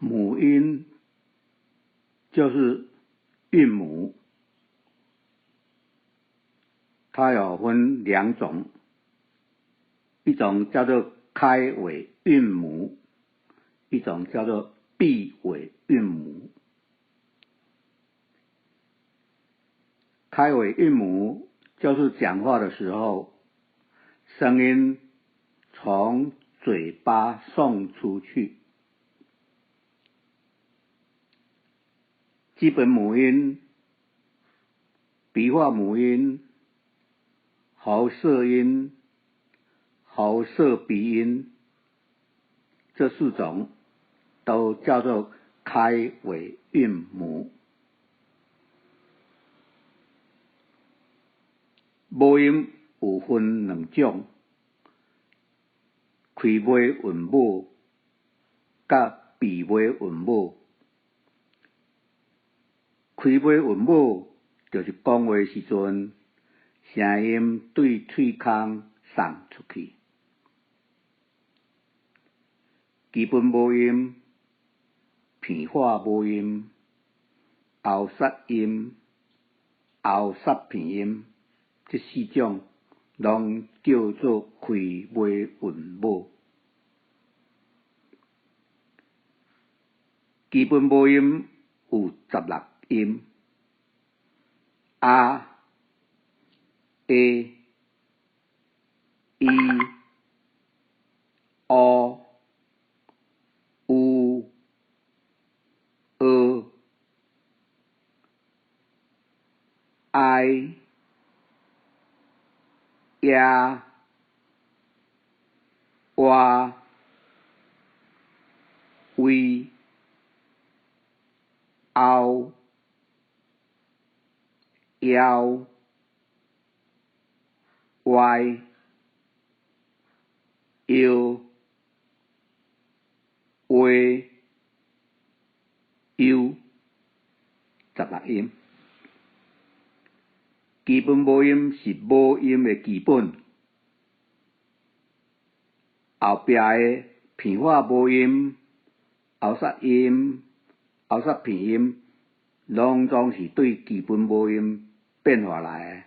母音就是韻母，它有分兩種，一種叫做開尾韻母，一種叫做閉尾韻母。開尾韻母就是講話的時候，聲音從嘴巴送出去。基本母音、鼻化母音、喉塞音、喉塞鼻音，這四種都叫做開尾韻母。母音有分兩種，開尾韻母佮閉尾韻母。開尾韻母就是講話時陣，聲音對喙空送出去。基本母音、鼻化母音、喉塞音、喉塞鼻音，這四種攏叫做開尾韻母。基本母音有16音：啊、欸、伊、烏、有、呃、哀、呀、哇、威、凹、腰、歪、腰、話、憂，16音。基本母音是母音的基本，後壁的鼻化母音、喉塞音、喉塞鼻音，攏總是對基本母音變化來的。